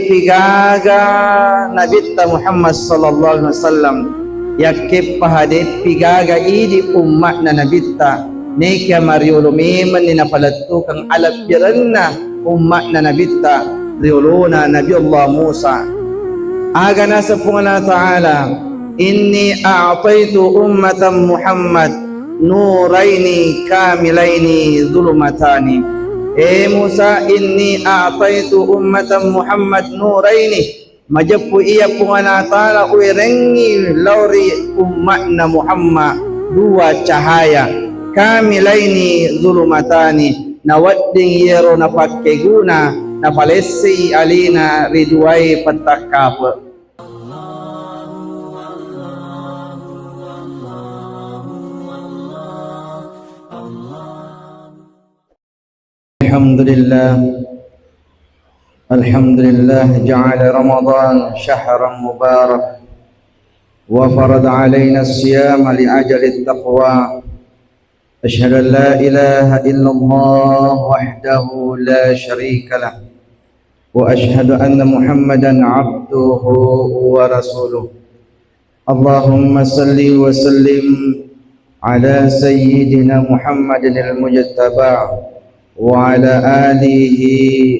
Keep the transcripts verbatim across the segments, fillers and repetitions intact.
Pigaga Nabitta Muhammad sallallahu alaihi wasallam, yakkeppaha de'pi gaga idi umma'na Nabitta, nekia mariolo memenni napalettukeng alebbirenna umma'na Nabitta riolona Nabi Allah Musa. Aga naseng Puang Allah Ta'ala, "Inni a'taitu ummatan Muhammad nuraini kamilaini zulumatani." E Musa, inni a'taitu ummatan Muhammad nuraini, majeppu iya Puang Allah Ta'ala uwerengngi lao ri umma'na Muhammad dua cahaya, kamilaini zulumatani, nawedding iyaro napakkeguna napalessei alena ri duae pettakkape. الحمد لله. الحمد لله جعل رمضان شهرا مبارك وفرض علينا الصيام لأجل التقوى. أشهد أن لا إله إلا الله وحده لا شريك له، وأشهد أن محمدا عبده ورسوله. اللهم صل وسلم على سيدنا محمد المجتبى وعلى آله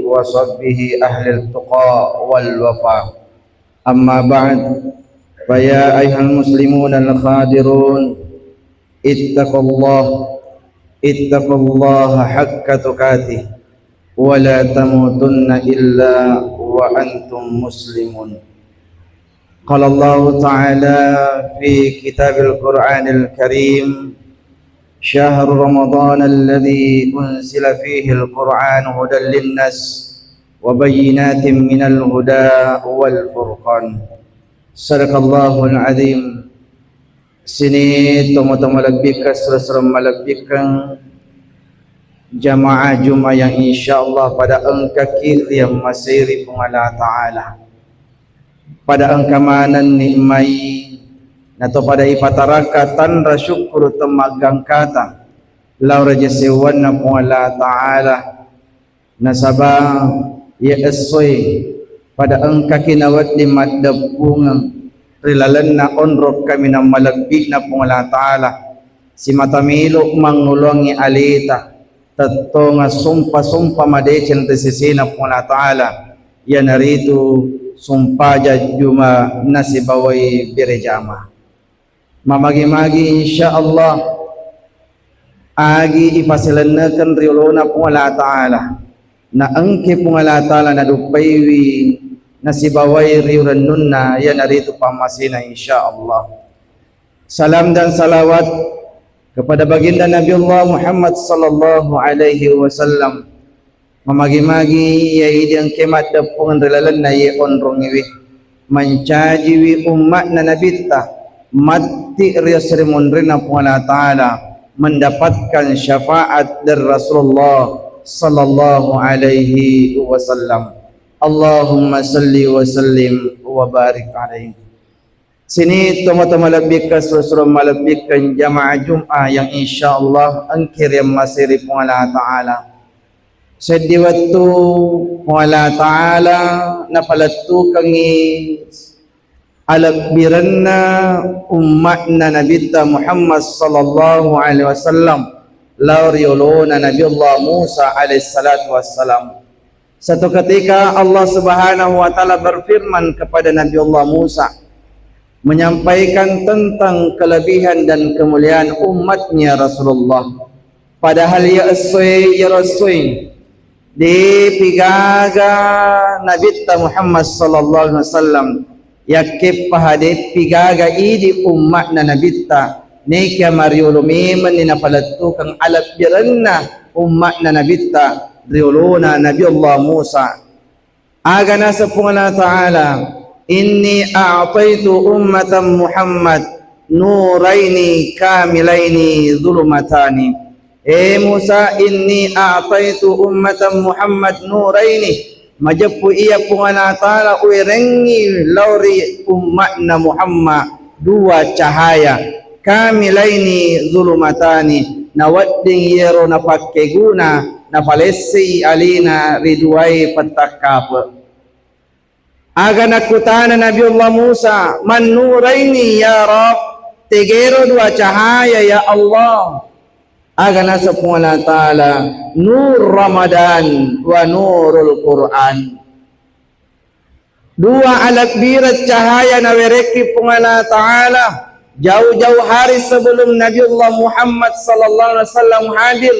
وصحبه أهل التقى والوفاء. أما بعد، فيا أيها المسلمون الحاضرون، اتقوا الله، اتقوا الله حق تقاته، ولا تموتن إلا وأنتم مسلمون. قال الله تعالى في كتاب القرآن الكريم: شهر رمضان الذي أنزل فيه القرآن هدى للناس وبينات من الهدى والفرقان. صدق الله العظيم. Sini tomatoa malebbikkeng, sura-sura malebbikkeng, jamaah Jumat yang insyaallah pada engkaki riammasei ri Puang Allah Ta'ala. Pada engka manenni mai nato pada ipatarakka tanra syukkuru temmaggangkata lao ri sewwanna Puang Allah Ta'ala. Nasaba iye essoe pada engkaki nawedding maddeppungeng ri lalenna onrong kaminang malebbi'na Puang Allah Ta'ala, simata melo mangngoloangngi aleta, tettonga sompa-sompa madeceng ri sesena Puang Allah Ta'ala, iyanaritu sumpajang Juma nasibawai berejama. Mamagi-magi, insyaallah, agi ipasilennekeng ri olona Puang Allah Ta'ala, na engke Puang Allah Ta'ala naduppaiwi nasibawai riurennunna, iyanaritu pammasena, insyaallah. Salam dan salawat kepada baginda Nabi Allah Muhammad sallallahu alaihi wasallam. Mamagi-magi iya idi engke maddeppungeng ri lalenna iye onrongiwi, mancajiwi umma'na Nabitta matti ri esso ri munrinna Puang Allah Ta'ala, mendapatkan syafaat dari Rasulullah sallallahu alaihi wasallam. Allahumma salli wa sallim wa barik alaihi. Sini tomatoa malebbikkeng, sura-sura malebbikkeng, jamaah Jumat yang insyaallah engke riammasei ri Puang Allah Ta'ala. Seddi wettu Puang Allah Ta'ala napalettukengngi alebbirenna umma'na Nabitta Muhammad sallallahu alaihi wasallam lao ri olona Nabi Allah Musa alaihi salatu wassalam. Satu ketika Allah Subhanahu wa Ta'ala berfirman kepada Nabi Allah Musa, menyampaikan tentang kelebihan dan kemuliaan umatnya Rasulullah. Padahal iya essoe, iyaro essoe, de'pi gaga Nabitta Muhammad sallallahu alaihi wasallam, yakkeppaha de'pi gaga idi umma'na Nabitta, nekia mariolo memenni napalettukeng alebbirenna umma'na Nabitta ri olona Nabi Allah Musa. Aga naseng Puang Allah Ta'ala, "Inni a'taitu ummatan Muhammad nuraini kamilaini zulumatani." E Musa, inni a'taitu ummatan Muhammad nuraini, majeppu iya Puang Allah Ta'ala uwerengngi lao ri umma'na Muhammad dua cahaya, kamilaini zulumatani, nawedding iyaro napakkeguna napalessei alena ri duae pettakkape. Aga nakkutana Nabiullah Musa, "Man nuraini ya Rabb?" Tegero dua cahaya ya Allah. Aga naseng Puang Allah Ta'ala, "Nur Ramadan wa nurul Quran." Dua alebbireng cahaya nawerekki Puang Allah Ta'ala jauh-jauh hari sebelum Nabiullah Muhammad sallallahu alaihi wasallam hadir.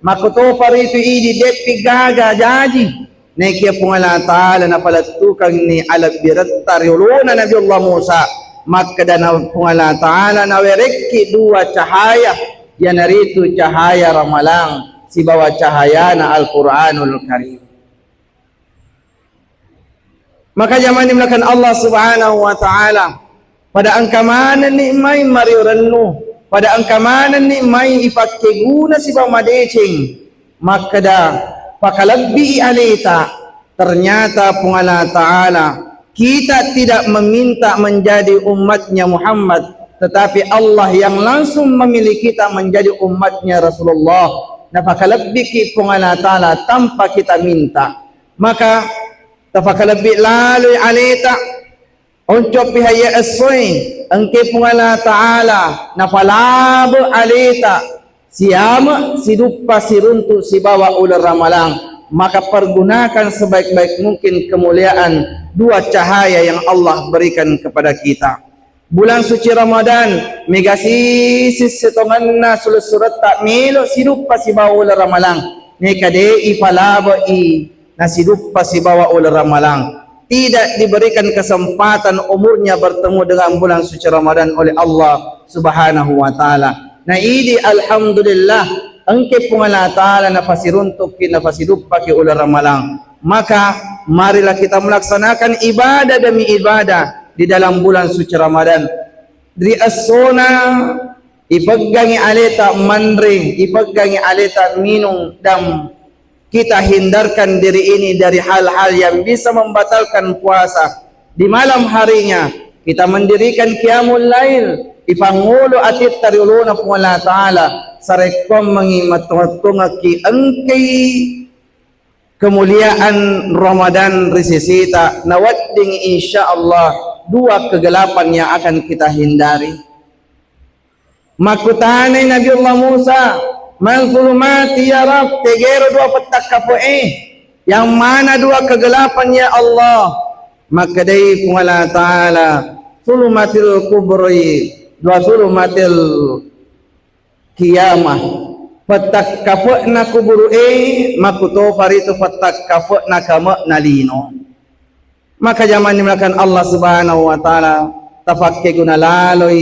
Makkutopa ritu idi deppi gaga jaji. Naekia Puang Allah Ta'ala napalettukanni alebbiretta ri olona Nabiullah Musa. Makkeda na Puang Allah Ta'ala nawerekki dua cahaya, iyanaritu cahaya ramalang sibawa cahayana Al-Quranul Karim. Maka jamani melakukan Allah Subhanahu wa Ta'ala, pada engka manenni mai mario rennu, pada engka manenni mai ipakkeguna sibawa madeceng, makkeda pakalebbii aleta. Ternyata Puang Allah Ta'ala, kita tidak meminta menjadi umatnya Muhammad, tetapi Allah yang langsung memilih kita menjadi umatnya Rasulullah. Napakalebbiki Puang Allah Ta'ala tanpa kita minta. Maka tapakalebbi laloi aleta, oncoppi hayya essoe, engke Puang Allah Ta'ala napalabe aleta siame siduppa siruntu sibawa uleng ramalang. Maka pergunakan sebaik-baik mungkin kemuliaan dua cahaya yang Allah berikan kepada kita. Bulan suci Ramadan, mega sisi setongenna sule-suletta melo siduppa sibawa uleng ramalang. Neka de ipalabe'i nasiduppa sibawa uleng ramalang. Tidak diberikan kesempatan umurnya bertemu dengan bulan suci Ramadan oleh Allah Subhanahu wa Ta'ala. Na idi, alhamdulillah, engke Puang Allah Ta'ala napasiruntukki, napasiduppaki uleng ramalang. Maka marilah kita melaksanakan ibadah demi ibadah di dalam bulan suci Ramadan. Ri essona ipeggangi aleta manre, ipeggangi aleta minung, dan kita hindarkan diri ini dari hal-hal yang bisa membatalkan puasa. Di malam harinya kita mendirikan qiyamul lail, ipangolo atitta ri olona Puang Allah Ta'ala, sarekkoammengi mattonga-tongakki engkai kemuliaan Ramadan ri sisita, nawedding insyaallah dua kegelapan yang akan kita hindari. Makkutanai Nabiullah Musa, "Man zulumati ya Rabb?" Tegero dua pettakkape'e, yang mana dua kegelapan ya Allah? Makkedai Puang Allah Ta'ala, "Zulumatil kubri wa zulumatil qiyamah." Pettakkape'na kuburu'e makkutopa ritu pettakkape'na kame'na lino. Maka jamani melakukan Allah Subhanahu wa Ta'ala, tapakkeguna laloi,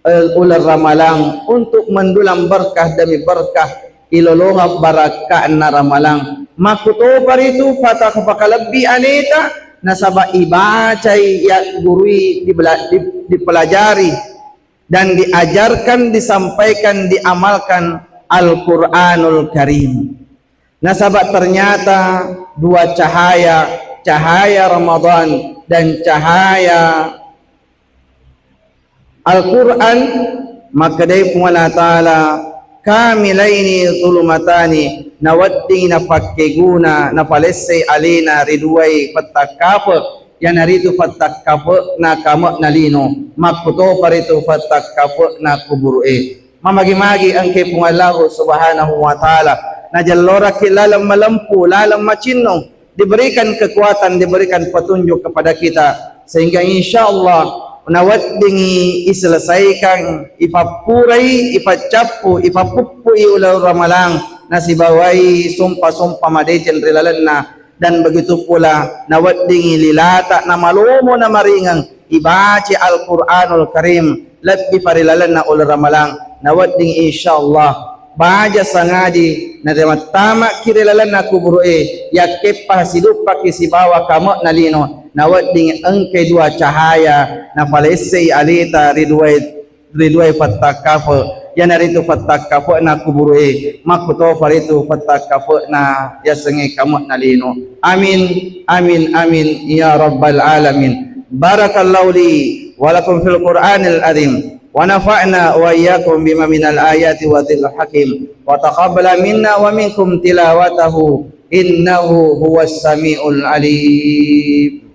eh, uleng ramalang untuk mendulang berkah demi berkah, ilolongeng barakka'na ramalang. Makkutopa ritu pata-, pakalebbi aleta, nasaba ibacai, yaggurui, dibela-, di-, dipelajari dan diajarkan, disampaikan, diamalkan Al-Quranul Karim. Nasaba ternyata dua cahaya, cahaya Ramadan dan cahaya Al-Quran, makkedai Puang Allah Ta'ala, "Kamilaini zulumatani," nawedding napakkeguna, napalessei alena ri duai pettakkape, iyanaritu pettakkape'na kame'na lino, makkutopa ritu pettakkape'na kuburu'e. Mamagi-magi engke Puang Allahu Subhanahu wa Ta'ala, najellorakki laleng malempu, laleng macinnong, diberikan kekuatan, diberikan petunjuk kepada kita, sehingga insyaallah naweddingi iselesaikan, ipappurai, ipaccappu, ipappuppu'i uleng ramalang, nasibawai sompa-sompa madeceng ri lalenna, dan begitu pula naweddingi lilata namalomo namaringeng ibaca Al-Quranul Karim lebbi parilalenna uleng ramalang, nawedding insyaallah baja sangaji narimattamaki ri lalenna kuburu'e, yakkeppa siduppaki sibawa kame'na lino, nawedding engkai dua cahaya napalessei aleta ri duai ri duai pettakkape, iyanaritu pettakkape'na kuburu'e, makkutopa ritu pettakkape'na yasengnge kame'na lino. Amin, amin, amin, ya rabbal alamin. Barakallahu li wa lakum fil Qur'anil azim, wa nafa'na wa iyyakum bima minal ayati wa dzikril hakim, wa taqabbala minna wa minkum tilawatahu, innahu huwas samiul alim.